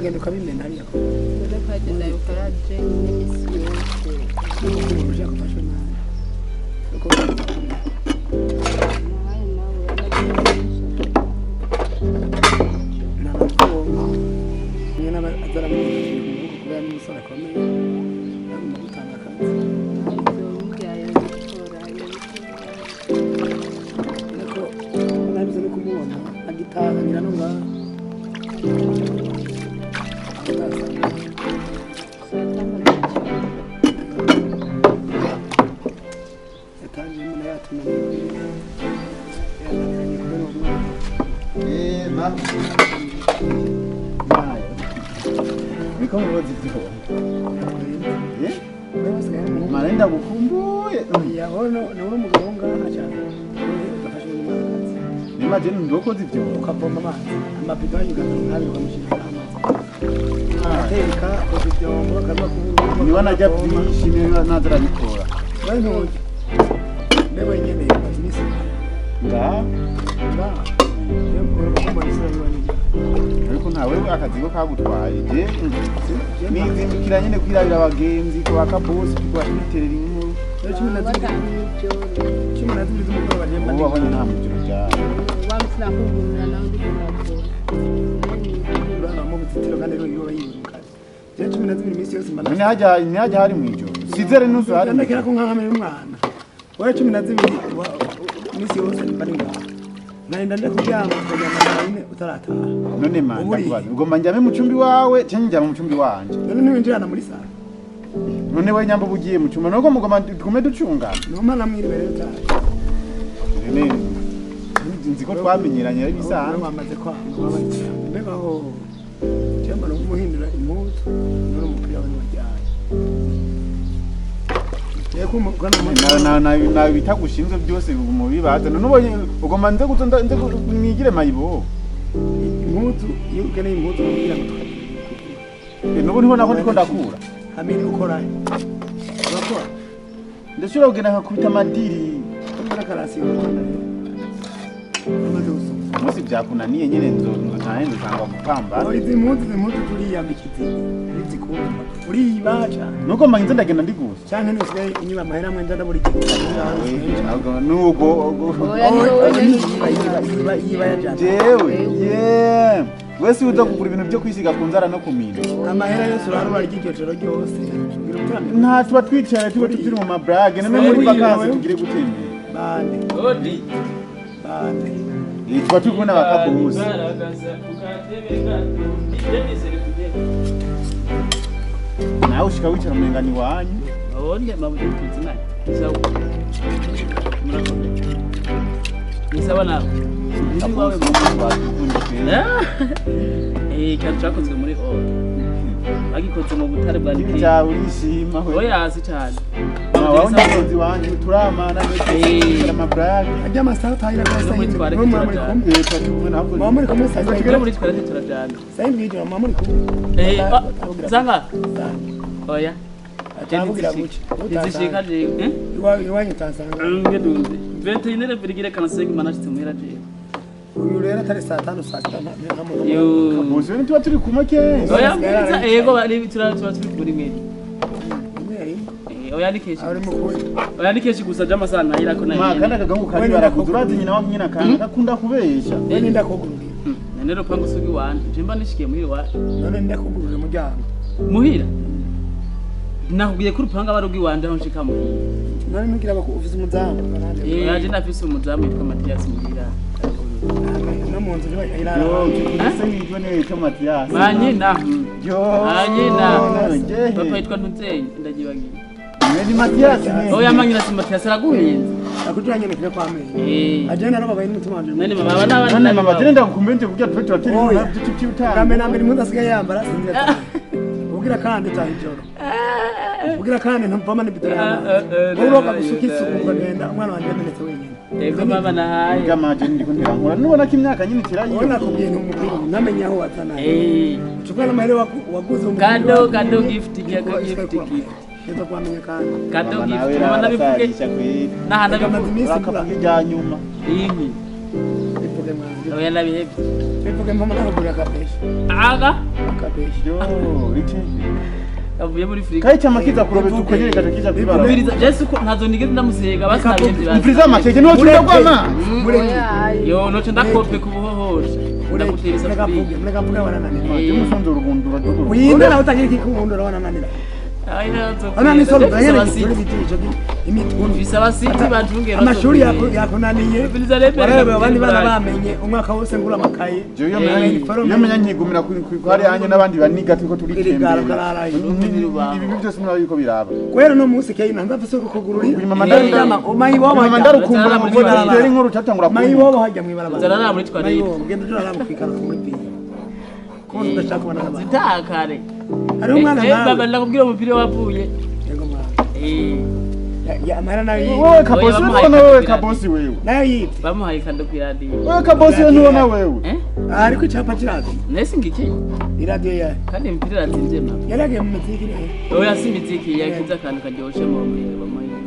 Uragenda ukabimena hariya. None ko yagenda yukaraje n'imisi yose. Umuntu ushaka ufashwe nabi. Uko Nawe nawe yamaze. Ntabwo nyine aba azaramwifashije mu kuboko kubera n'umusore akomeye, agomba gutanga akazi. Ariko nabize no kumubona agitaha ngira no ngaha atasanga. Yatangiye mbona yatunaniye, yananiranye kubera uwo mwana. Eh, ma. Mayo. Niko murozi byo. Eh? Wewe wasigaye mu Mara ndagukumbuye. Yabona ni uri umugabo ngaha cyane udafashe n'umwana. Nima je ndokoze ivyo. Ukavoma amazi, amabido yanyugaza ntabiri, ukamushyirira amazi, agateka, koza ibyombo, akarima kubura. Niba najya byishimye nazarabikora. Wewe ntuzi mbe wenyene umaze iminsi Nga ngaha urabona isura yiwe nijya. Ariko ntawe akazi ko kagutwaye. Je nizindukira nyene kwirabira abagenzi ko bakabosi tukabiterera inkuru. 12, 12 z'umugoroba njye mba Ubu ndi babonye nta mukino cyane. Urana mu buzitiro kandi rero iyo yiruka je 12 iminsi yose mba None hajya ntihajya hari mwijoro. Sizere nusu hari. Ndakera ko nkankamira umwana wowe 12 iminsi yose mba ndi ngaha, nkarinda nja kuryama, tukaryama saa 4 utarataha. None man Ubu uri- ndakubaza. Ugomba njyame mu cumbi wawe canke njyame mu cumbi wanje? None ntiwinjirana muri sare? None we nyamba ugiye mu cumba nuko mugomba tugume ducungana. Numa namwiriwe rero utaje. None nzi ko twamenyeranye ari Wowe bisanzwe. Wamaze kwanga wabaye mbega aho cyangwa no kumuhindura impuzu none umupira we wajyaye. Yego umugana. Na bitagushinzwe byose mu bibaza. None ubonye ugomba nze guto nze mwigire mayibo. Impuzu iyo ukeneye impuzu kugira ngo tukagira. Nubu niho naho ndiko ndakura. Hamiri ukora urakora. Ndashobora kugenda nkakubita amadiri. Ukora karasi urakora amaze gusoma. Umunsi byakunaniye nyene nzotahe nzotangwa gupambana. Izi mpuzu turiyambika, izi ntizikundwa uriba cyane. Nuko mba nze ndagenda ndigusa. Cyane ntusigaye unyura amahera amwe njya ndabura igihe. Nuko Yiba yajyana. Jewe yeah wese uza kugura ibintu byo kwisiga ku nzara no ku minwe. Amahera yose urarura ry'iryo joro ryose. Nta tuba twicara, tuba turi mu mabrage none muri vacances tugire gutembera. Bande? Odi. Bande? Tuba turi kumwe n'abakabusi. Igaragaza ku katebe gato. Denise iri kugenda. Nawe ushika wicara umenga ni wanyu. Abonye mabuye tuzina. Sawa. Murakoze. Ni sawa nawe. Ni wawe. Eh, ikintu cyakozwe muri or. Bagikoze mu butare bwa Nikeli. Cyawe urishima we. Oya si cyane. Wawe umukunzi wanje turamana ndetse amabrage. Ajya amasaha utahira kwa saa Muri yine twari muba muri turajyana. kumwe. Tuba turi kumwe ntabwo. Muba muri kumwe saa Tujya yine. muri twari turajyana. Saa yine mw'ijoro muba muri kumwe. Eh, ah, zanga. Oya. Atavugira buke. Nizishika je. Eh? Iwanyu utasanga. Ngedunze. 21h45 manashitse muhira je. Uyu rero atari saa 5, saa 6 nta muntu. Yo. Kabusi we tuba turi kumwe kenshi. Oya mbiriza ego bari tuba turi kuri mwe. Rimwe rimwe. Eh, oya ni kenshi. Aho uri mukuru. Oya ni kenshi gusa jama sana ntahira ko Ma kandi nayo. akagahungu kari barakuze urazi nyina wa nyina kandi akunda kubesha. We ninda kugururira? None rupangu sugi wanje. Je mba nishikiye muhira wa. None ninda kugururira umuryango? Muhira. Nakubwiye ko urupanga aba ari urw'iwanje aho nshika muhira. None ntugira ufise umuzamu? Oya je ndafise umuzamu yitwa Mathias muhira. No mu nzu irara. Yo kikuse witwa niwe yitwa Mathias. Manyina. Yo. Manyina. Jehe. Papa yitwa Ntuzenye ndagibagiye. Mwe ni Mathias ne. Oya manyina si Mathias araguhenze. Akujanye no kwa menye. Eh. Ajana nabo n'umutima wanje. None mama aba n'abandi. None mama tene ndagukumbenje kugira tube turatera Oya. ibintu by'utanga. Bwa mbere na mbere impuzu asigaye yambara sinzi. Ubwira kandi utaha ijoro. Ubwira kandi ntuvama n'ibido y'amazi. Wowe uroga gusuka isuku ukagenda umwana wanjye yamenetse wenyine. Ego mama nahaye. Gamaje ndiko ndirankura nubona ko imyaka nyine itera. Wowe nakubwiye ntumubwire namenye aho wazana. Eh. Ucukura n'amahera waguze umubiri. Kado kado gift kado gift gift. Neza kwamenya kandi. Kado gift mama ndabivuge. Naha Reka maze ndabivuge. iminsi mbura. Urakavuga irya nyuma. Inki. Bivuge mwanjye. Oya ndabihebye. Bivuge mpama nakugurira akapesha. Aga. Akabesha. Yo, riti. Avuye muri frigo. Kayi cyamakiza kurobeza uko nyene kaje kija kwibara. Umviriza Jesu ko ntazo nigeze ndamusega basabye byibanze. Umviriza amakeke niho Mureke. cyangwa Mureke. Yo noco ndakope kubuhohosha. Ndagutera isafuriya. Mureke mvuge wanananira. Je musanze urugundura rw'uru. Uyinde nawe utagira ikikundura wanananira. Ai nazo. Ana ni solo gayene giti imituntu. Mfise abasiti banjungera. Amashuri yakunaniye. Umviriza rero. Warebe abandi bana bamenye umwaka wose ngura amakaye. Je iyo menya iyo menya nkigumira ku hari anye n'abandi baniga turiko Irigara turitembera. kararaye. Ibi byose murabi yuko biraba. Kwera no munsi keye nanza mfise kukugururira. Uyu mama ndari Mayibobo Mama ndarukumbura Muri ngo twari. ndari inkuru tatangura Mayibobo hajya mwibarabara. Zarara muri twari. Mayibobo genda uraraba kwikara muri piye. Ko udashaka kubona n'abantu. Zitakare. Hariho umwana Baba nawe. ndakubwira umupira wavuye. Yego mwana. Eh. Ya amara nayo yibye. Wewe kabosi Oya, wewe wewe kabosi wewe. Nayo yibye. Bamuhaye kando kwiradiyo. Wewe kabosi wewe ntubona wewe. Eh? Ariko icyapa kiradiyo. Nese ngiki? Iradiyo yayo. Kandi imipira iratsinze mama. Yaragiye mu miziki rero. Oya si imiziki yakinze akantu karyoshe mu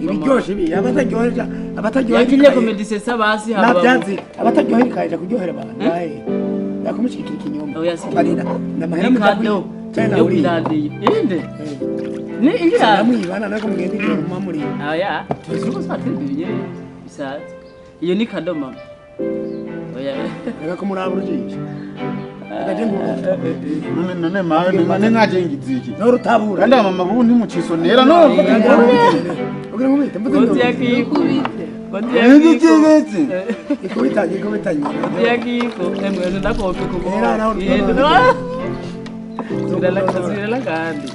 Ibiryoshe ibi abataryoheje abataryoheje. Yakinye comedy sesa basi haba. Nabyanze abataryohera ikaje kuryohera abantu. Bahe. Yakumushyikira ikinyoma. Oya si. Barira. Ndamahera Ni kado. Tena Yo uri. kwiradiyo. Inde. Ni ingira. Namwibana nako mugenda igihe mumamuri. Oya. Tuzuko twatembeye bisaza. Iyo ni kado mama. Oya. Reka kumuraba urujisho. Akaje ngo None none mawe none nkaje ngiziki. no rutabura. Kandi mama bubu ntimucisonera no. Ugira ngo mwite mvuze Konti ya ngo kiko. Ukubite. Konti ya kiko. ikubita ikubita nyina. Konti ya kiko. Emwe ndakope kubo. Era naho Zirala kandi.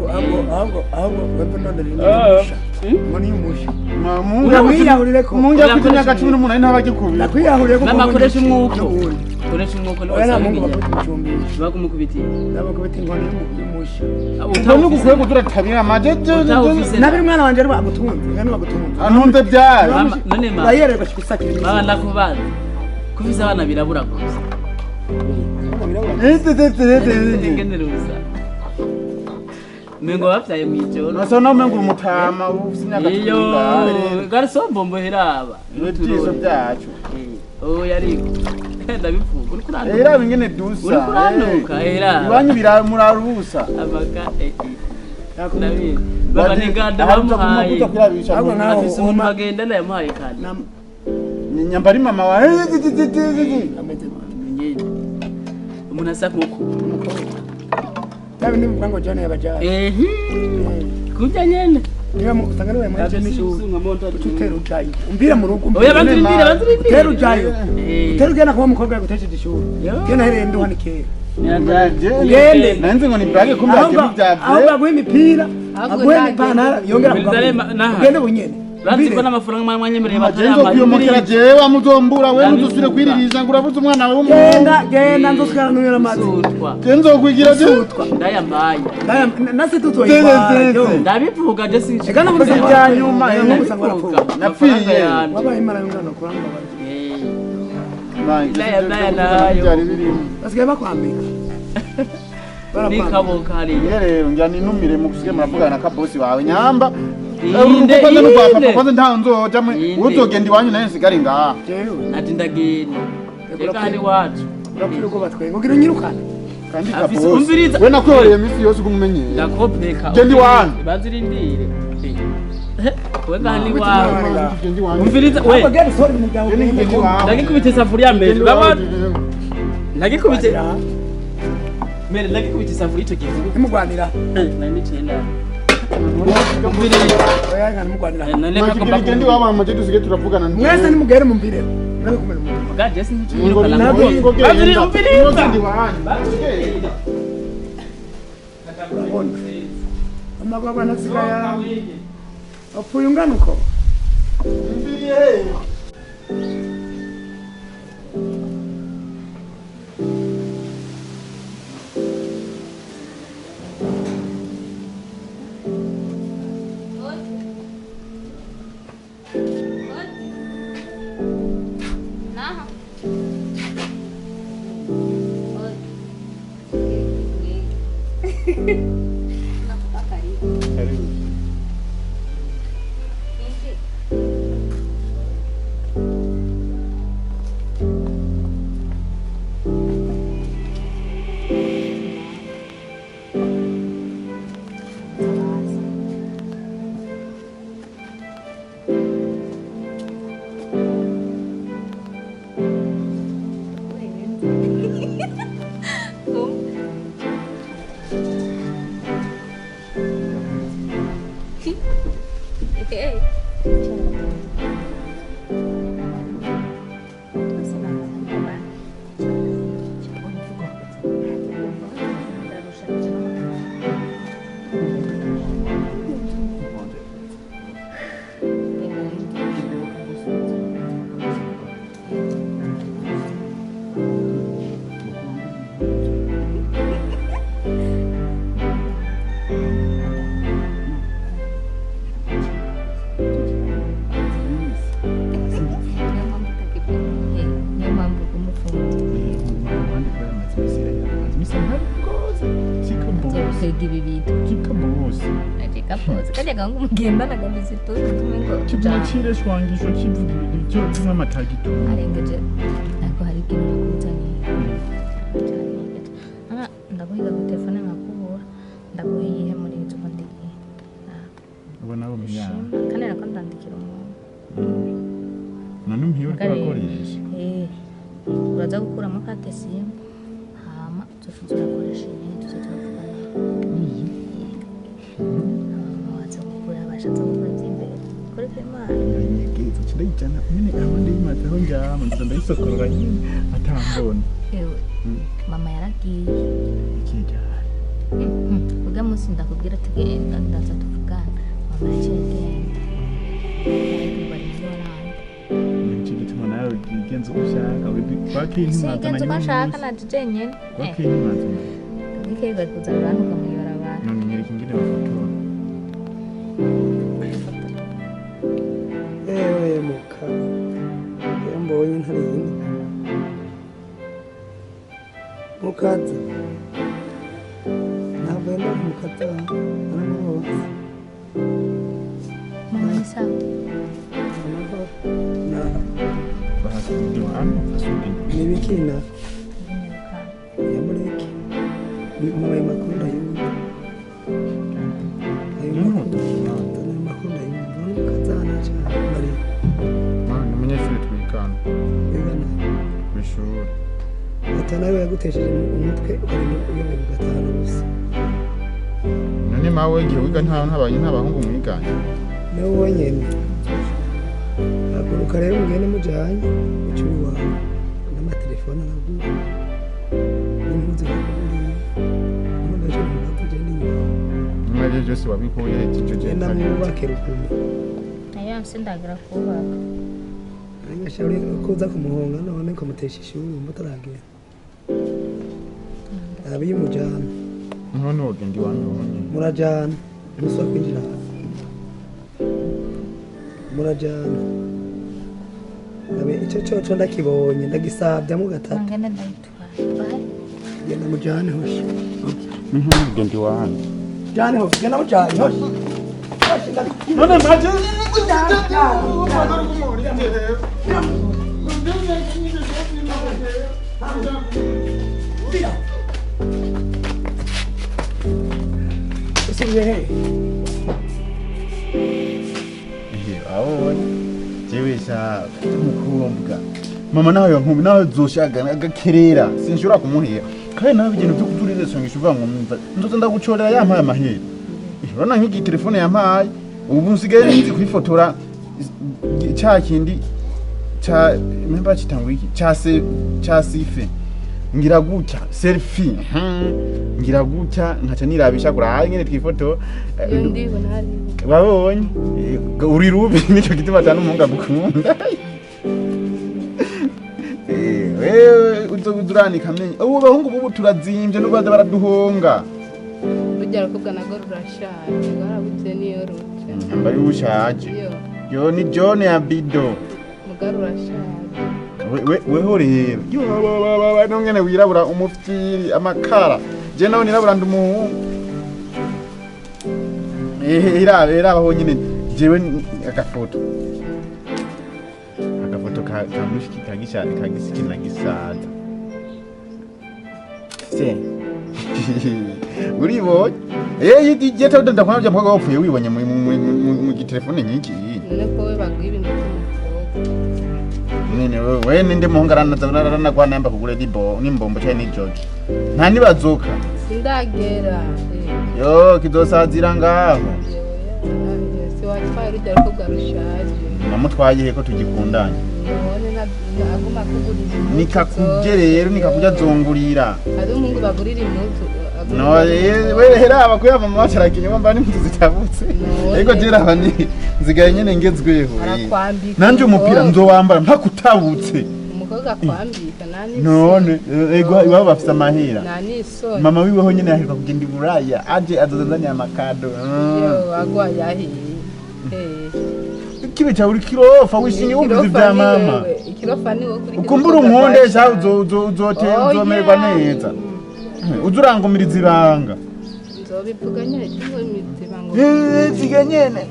Ahubwo ahubwo ahubwo webwe none ni umusha. Ngo ni umusha. Ndakwiyahurire ko. Mungu afite imyaka 18 ntabagikubira. Ndakwiyahurire ko. Mama koresha umwuko. Koresha umwuko Oya nta mungu bakubita umucumbisha. Bakumukubitiye. Ndabakubita inkoni y'umusha. Ubwo nugukwiye kutura amaje. Utawufise. Nabiri mwana wanje ari bagutunze, ngani bagutunze. Antunze byari. Mama none mama. Urayererwa gusakira. Mama ndakubaza. Kufise abana birabura gusa. Ngenere ubusa. Mengo bavyaye mw'ijoro. Nasa nawe mengo umutama ufite imyaka Iyo 18. garso bombo heraba. N'ibyiso byacu. Oya ariko. Ndabivuga uri kuranduka. Era bingene dusa. Uri kuranduka era. Iwanyu biramurarusa. Amaka eh. Ndabizi. Baba ni ganda bamuhaye. Ahubwo nawe Afise umuntu bagendana yamuhaye kandi. Nyambari mama wa. Ameze Nyene. Umuntu asa nkuko. umukobwa. Yabi ni mpango jana yabajaye. Eh. Kurya nyene. Niba usanga niwe muri cyo n'ishuri. Utera ujayo. Umbira mu rugo. Oya banzirindire banzirindire. Utera ujayo. Eh. Utera ugenda kuba umukobwa yagutesheje ishuri. Yo. Genda hereye nduha ni kera. Gende. Nanze ngo ni brage kumbe Ahubwo aje ahubwo byavye. aguhe imipira, Ahubwo aguhe nagende. ipantaro yongera Mbere kugaburira. naha. Ugende bunyene. Bazi ko n'amafaranga mwanyemereye Majenzo kuyomokera jewe amuzombura we muzusubire kwiririza ngo urabuze umwana wawe w'umuhungu. Genda genda nzosigara nywera amazi. Sutwa. Kenzo kwigira je. Ndayambaye. Ndaya nasi tutoyitwara. Ndabivuga je sinzi. Ega n'ubundi Ibya nyuma, eh. Ndabivuga. Napfiye. Wabaye imara y'ungano kuramba bari. Nayo. Basigaye bakwambika. Ni kaboka hariya. Nge rero ngira ninumire mu kusiga muravugana na kabosi wawe nyamba. Inde, Kwanza no kwa papa inde. kwanza nta nzoja mwe Inde. uzogenda iwanyu naye nsigare ngaha. Jewe. Ati ndagenda. Reka hano iwacu. Urapfira ubwoba twenga. Ugira unyirukane. Kandi Afise kabosi. umviriza. We nakwiyoreye iminsi yose ugumumenyeye. Ndakopeka. Genda iwanyu. Banzirindire. Wega hano iwawe. Genda iwanyu. Umviriza we. Ahubwo genda usohore umuryango. Genda iwanyu. Ndagikubita isafuriya mbere. Genda Urabona? iwanyu. Ndagikubite. Mbere ndagikubita isafuriya icyo gihe. Ntimugwanira. Nari nicaye nabi. Umviriza. Oya ngana mugwanira. None Makigira kagomba genda iwabo amaje dusige turavugana. Mwese nimugere mumvire. Mureke kumena umuntu. Bwa Jesse Ngo nticunyirukana. ngo Banzirindire umviriza. Genda iwanyu. Genda. Urabona. Amagwagwa ntasigaye. Apfuye ungana uko. Mviriye. Naha. Nakupa karibu. Karibu. Inji. Kwega ibi bintu. Kikabosi. Kapoze kajya gahungu mugendana gafise ituze tume ngo Kiguma cireshwangisho kivuga ibyo kimwe amatagitu. Arengeje, ariko hari ikintu nakuzaniye. Cyarengeje. Ana ndaguhiga ku telefone nkakubura. Ndaguha iyihe muri izo ngo ndigiye? Ubona abo miyana. Shima kandi nako ndandikira umuntu. None umpiye uriko Kare. urakoresha. Eh, uraza gukuramo carte SIM, hama uzoca urakoresha nyene, tuze turavugana. Hama waza gukura bashatse gukora ivy'imbere kuri Imana. Ndayigeza ndayijana nyene aho ndayimaze aho njyama nza ndayisokorora nyene atambona. Ewe, mama yaragiye. Ikijyari. Urya munsi ndakubwira ati genda ndaza tuvugana, mama yaciye agenda. Yaragiye, bari muri Oranje. Nicyo gituma nawe wigenza uko ushaka wakeye. Singenza uko nshaka naje jenyene. Wakeye ntimwazana. Bikeye bari kuza barantuka mw'ibarabara. None nyereka ingene bafotora. Ewe muka, iyo mbonye ntari yindi mukaza, ntabwo yenda mukaza aramubonye. Mama ni sawa. Amahoro na Bahasubiye hano hasubiye. Nibikina. Nyiruka. Yamureke ayo makuru ndayumva, ayo makuru, ayo makuru ndayumva. None mukazana cyane bari? Ni umunyeshuri twigana. Bigana? Kw'ishuri. Ata nawe yagutesheje umutwe ukarema uyobewe gatanu gusa. None mawe igihe wiga nta ntabanye ntabahungu mwiganye? Nawe wonyene haguruka rero mugende mujanye icuri wawe n'amatelefone aragura n'impuzu iraguriye none ejo ntubaze ugende inyuma. Nyuma y'ibyo byose wabikuye icyo gihe? Genda mwubake ruguru. Nayo sindagira kubaka. Ariko ko uza kumuhonga none ukamutesha ishuri wumva utaragera abiye umujyana. None wogenda iwanyu wonyene? Murajyana, ntusubira kwinjira hasi, murajyana. Abe icyo coco ndakibonye ndagisabyamo gatatu. Ngende ndayitwara. Bye. Genda mujyane hoshi. None wogenda iwanyu? Jyane hoshi, genda mujyane hoshi hoshi ndabikira. None maje. Usubiye he? Ehe, abonye jewe sha umukobwa mama nawe yankumi nawe zoshaga agakerera sinshobora kumuhera kandi nawe ibintu byo kuturire uvuga ngo mva nzoza ndagucorera yampaye amahera. Eh, urabona nk'igi telefone yampaye ubu nsigaye nzi kwifotora cya kindi ca memba kitangwa iki ca se ca sife ngira gutya selfie, ngira gutya nkaca nirabisha kuri nyene twifoto. Iyo ndibona hariya. Wabonye? Eh, uri rubi nico gituma atanu umuhungu agukunda. Eh, wewe uzoza uranika amenyo ubu bahungu bubu turazimvye n'ubaza baraduhonga. Burya abakobwa nabwo rurashaje, rwarabuze niyo ruca. Mba yushaje. Iyo. Yo ni John ya bido. Muga rurashaje. Weho rero yo ba, ba, ba, nongene wirabura umufyiri amakara je nawe nirabura ndi umuhungu. Eh, irabe irabaho nyene jewe agafoto ka mushiki ka gisha ka gisiki na gisaza se uribonye. Eh, yidi je ndakwana bya mukobwa wapfuye wibonye mu gitelefone nyinshi. None ko we baguha ibintu by'umukobwa? Nene wewe ninde muhungu aranagwana yamba kugura nibo nimbombo cyane ni George nta nibazoka. Sindagera eh. Yo kizosazira ngaho. Jewe si watwaye urujya rukobwa rushaje. Namutwaye he ko tugikundanye? None aguma akugurira impuzu Nikakuje zose. rero nikakuja zongurira. Hari umuhungu bagurira impuzu agurira No impuzu. we hera bakuyama mama carakinye mba n'impuzu zitabutse. None. Ariko je raba ni nzigaye nyene ngezweho. Arakwambika. Nanje umupira Umukobwa. nzowambara mpaka utabutse. Umukobwa akwambika nta n'isoni. None ego iwabo bafise amahera. Nta n'isoni. Mama wiweho nyene yaheruka kugenda i Buraya aje azozanzaniye amakado. Yewe wagwa yahiye. Eh. Kibe cyawe uri kirofa wishinye wumva ibya Ikirofa ni mama. wewe. Ikirofa ni wowe kuri Ukumbura unkunde sha uzomererwa neza. Uza urangumiriza ibanga. Nzobivuga nyene cyangwa imitima ngo ziga nyene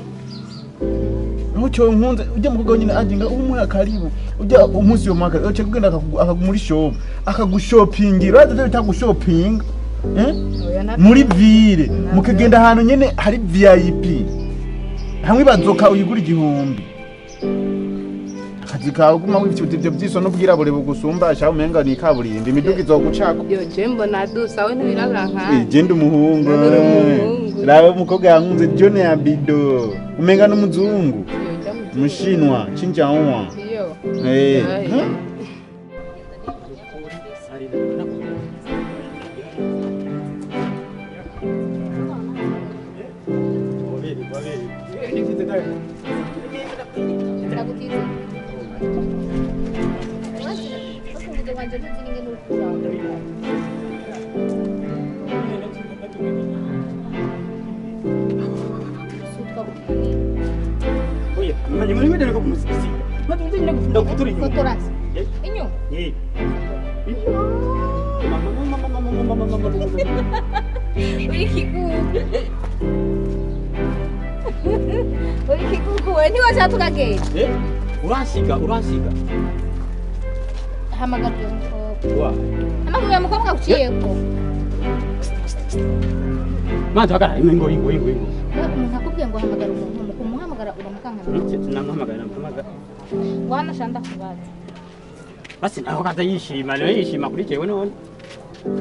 ntucyo nkunze ujya mu nyine aginga umuha karibu ujya umunsi yo mwaka uce kugenda muri shop akagushopingira urazi bita gushopinga muri ville mukagenda ahantu nyene hari VIP hamwe bazoka uyigura 1000 akazi kawe guma wifite ivyo vyiso n'ubwirabure bugusumba sha umenga ni kaburimbi imiduga izogucako yo je mbona dusa we ntibirabura nka je ndi umuhungu rawe umukobwa yankunze John ya bido umenga n'umuzungu mushinwa chinjawa eh Urasiga. Hamagara uyo mukobwa. Hamagara uyo mukobwa uciyeko. Manzi hagarara ingo. Umuntu akubwiye ngo hamagara umuntu, kumuhamagara uramukankamira. Namuhamagara. Wana shanda kubaza. Basi naho kaza yishima, nawe yishima kuri jewe none.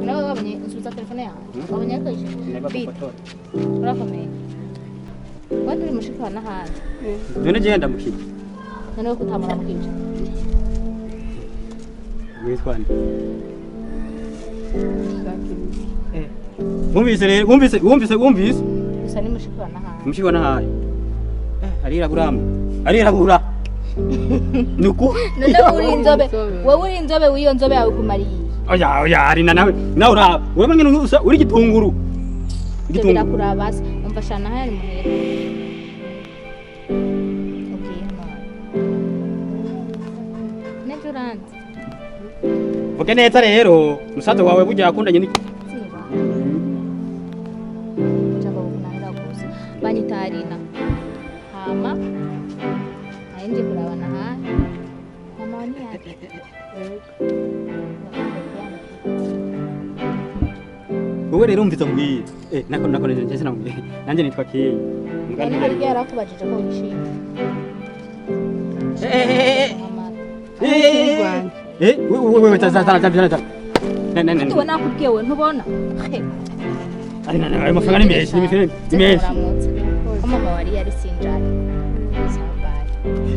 Nawe wabonye usubiza telefone yawe. Wabonye ko yishima. Urakomeye. Wandi uri mushiki wa Nahandi. None je ndamukije. None ko utamara mukije. Witwa nde? Wumvise rero, wumvise. Gusa ni mushiki wa Nahandi. Mushiki wa Nahandi. Arirabura. Arirabura. Nuko none uri inzobe. Wowe uri inzobe wiyo nzobe yawe kumariye. Oya arina nawe. Nawe uraba. Urabona ngene usa uri gitunguru. Igitunguru kurabasa. Umva shana hari muhera. Okay. Nejuranze. Vuge neza rero, musaza wawe burya yakundanye ni Siba. Njaba kunahera gusa. Banyitarina. Hama. Aende kurabana ha. Mama wani yake. Wowe rero umvise mbwiye. Nako nje sinamubwiye. Nanje nitwa Kiyi. Mugani hari yarakubajije ko wishimye. Wewe taza. Na. Tubona nakubwiye we ntubona. Ari na ayo mafaranga ni menshi, ni menshi. Mama wari yari sinjari.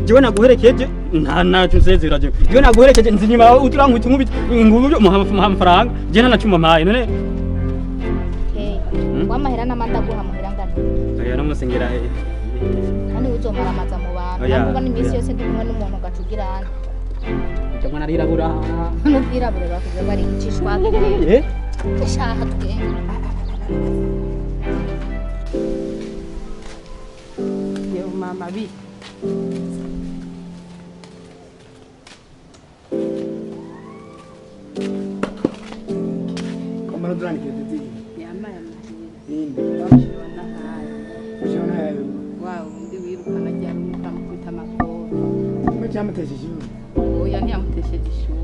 Jewe naguherekeje nta nacu nsezera jewe. Jewe naguherekeje nzi nyuma uturankubita nkubita ingubyo muha amafaranga. Je nta nacuma mpaye none. Wamahera n'amanda guha muhera ngana. Oya namusengera. Kandi uzomara amaza mu bantu. Ntabwo n'imisi yose ndi kumwe n'umuntu gacugira hano. Cyangwa narirabura. N'ubwirabure bakuze bari icishwa. Shaha tugende. Yo mama bi. Komara durani kete Yamaye. Ninde? Ushona hayo. Wa undi wirukana ryari umukamukubita amakoro. Mwe cyamuteshe ishuri. Oya ntiyamutesheje ishuri.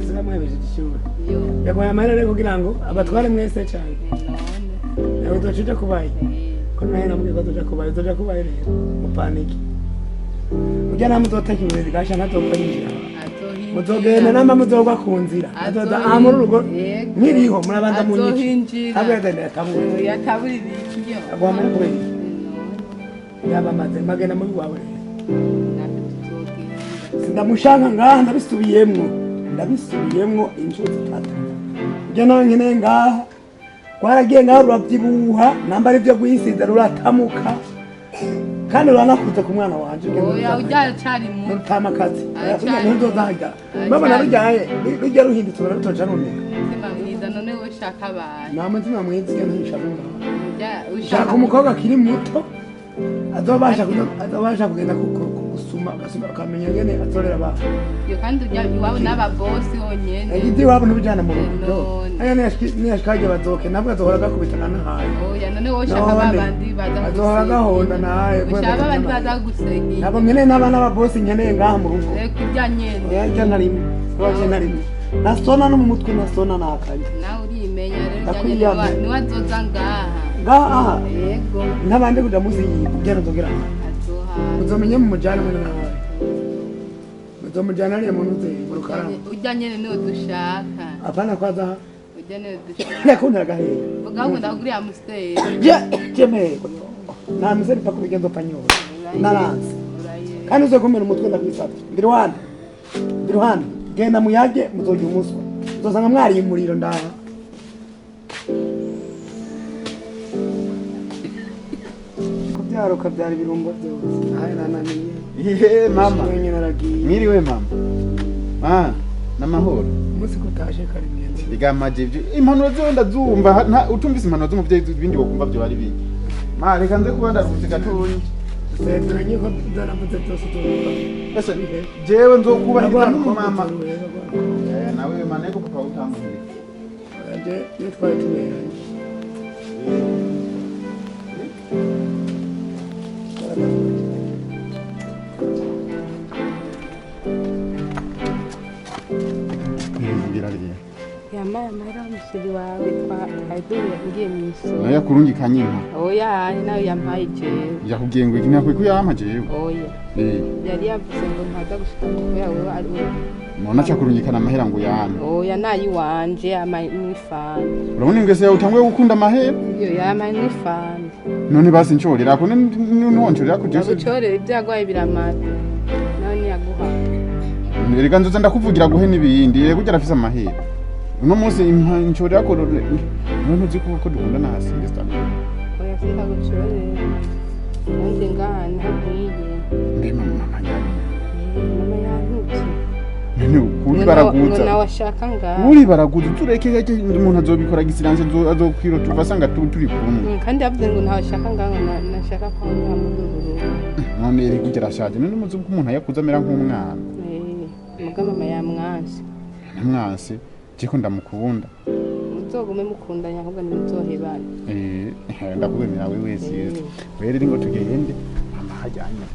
Ziramuhebeje ishuri. Yo. Yagoye amahera rero kugira ngo abatware mwese cyane. None. Nawe uzoca kubaye. Ko nawe namubwiye ko uzoca kubaye, uzoca kubaye rero. Mupanike. Ujya namwe uzoteka ibirori gasha ntazopfa yinjira. Muzogenda namba muzogwa ku nzira. Azoza aha muri urugo nkiriho murabanza munyice. Abwedende yatabura. Yatabura ibiki yo. Aguha amahera kubera iki? Yaba amaze magenda muri wawe rero. Sindamushaka ngaha ndabisubiyemwo inshuro zitatu. Ujya nawe nkeneye ngaha twaragiye ngaha rurabyibuha namba ari byo guhisiza ruratamuka kandi ruranakuze ku mwana wanje. Oya ujya cyari mu rutamakazi ntuzozajya mbabona rujyaye rujya ruhindutse rutoca runeka. Mutima mwiza none we ushaka abantu. Nta mutima mwiza ujya ntishaka ngaha. Ushaka umukobwa akiri muto azobasha kugenda gusuma agasuma akamenya ngene azorera abana. Yo kandi ujya iwabo n'aba boss honyene. Ibyo iwabo ntubijyana mu rugo. Aya niyashikaje bazoke nabwo azohora agakubitana nahaye. Oya none wowe ushaka babandi baza gusenga. Azohora agahonda nahaye. Ushaka babandi baza gusenga. Nabo nkeneye n'abana ba boss nkeneye ngaha mu rugo. Reka ujya nyene. Oya njya na rimwe. Oya na rimwe. Nasona no mu mutwe nasona nakanje. Nawe urimenya rero ujya nyene niwe azoza ngaha. Ngaha? Yego. Ntabandi kuja muzi kugera nzogera. Uzomenye mu mujana mwe nawe. Uzomujana ariye muntu uze mu rukarama. Ujya nyene niwe dushaka. Apana kwaza. Ujya niwe dushaka. Nakunda gahera. Vuga ngo ndaguriya musteri. Je, jemeko. Na musteri pa kubigenzo panyora. Naranze. Kandi uzokomera umutwe ndakwisabye. Ndi ruhande. Genda muyage muzojya umuswa. Uzosanga mwari umuriro ndaha. Kubyara ukabyara ibirungo byose. Ahe nanamenye. Ihe mama. Mwiriwe mama. Ah, namahoro. Umunsi kutashe kare mwenzi. Igamaje ibyo impanuro zo ndazumva utumvise impanuro z'umuvyeyi ibindi wokumva byo bari biki. Ma reka nze kuba ndaruhutse gatoyi. Sezeranye ko ndaravuze byose tuvuga. Ese jewe nzokubahiriza n'umumama. Nawe mama neko papa utambuye. Je nitwaye tuberanye. Yamaye amahera y'umushiri wawe twaduye ngiye mu isoko. Nayo yakurungikanye inka. Oya nayo yampaye jewe. Yakubwiye ngo iki nakwiye kuyampa jewe. Oya. Yari yavuze ngo ntaza gushika mu yawe ari we. None aca kurungikana amahera ngo yame. Oya nayi wanje amaye n'ifana. Urabona ingese yawe utanguye gukunda amahera? Iyo yamaye n'ifana. None basi nshorera ko nonshorera ko jewe. Ndagucorera ibyagwaye biramara. None yaguha. Erega nzoza ndakuvugira guhe n'ibindi yego ugera afise amahera. Uno munsi nshorera ko none uzi ko dukunda na hasi ndesta. Oya sindagucorera. Nanje ngaha ntakwiye. Mbe mama nyani. Mama yantutse. None uri baraguza. Nawe ashaka ngaha. Uri baraguza tureke yake umuntu azobikora gisiranse azokwiro tuva sanga turi kumwe. Kandi yavuze ngo ntawe ashaka ngaha nashaka ko ngaha muri uru. None eri kugira ashaje none muzi ko umuntu yakuza amera nk'umwana. Muga mama yamwanse. Namwanse. Jiko ndamukunda. Muzogume mukundanya ahubwo ntimuzohebane. Ndakwemera wewe wese. Wewe rero ngo tugende mama hajyanye.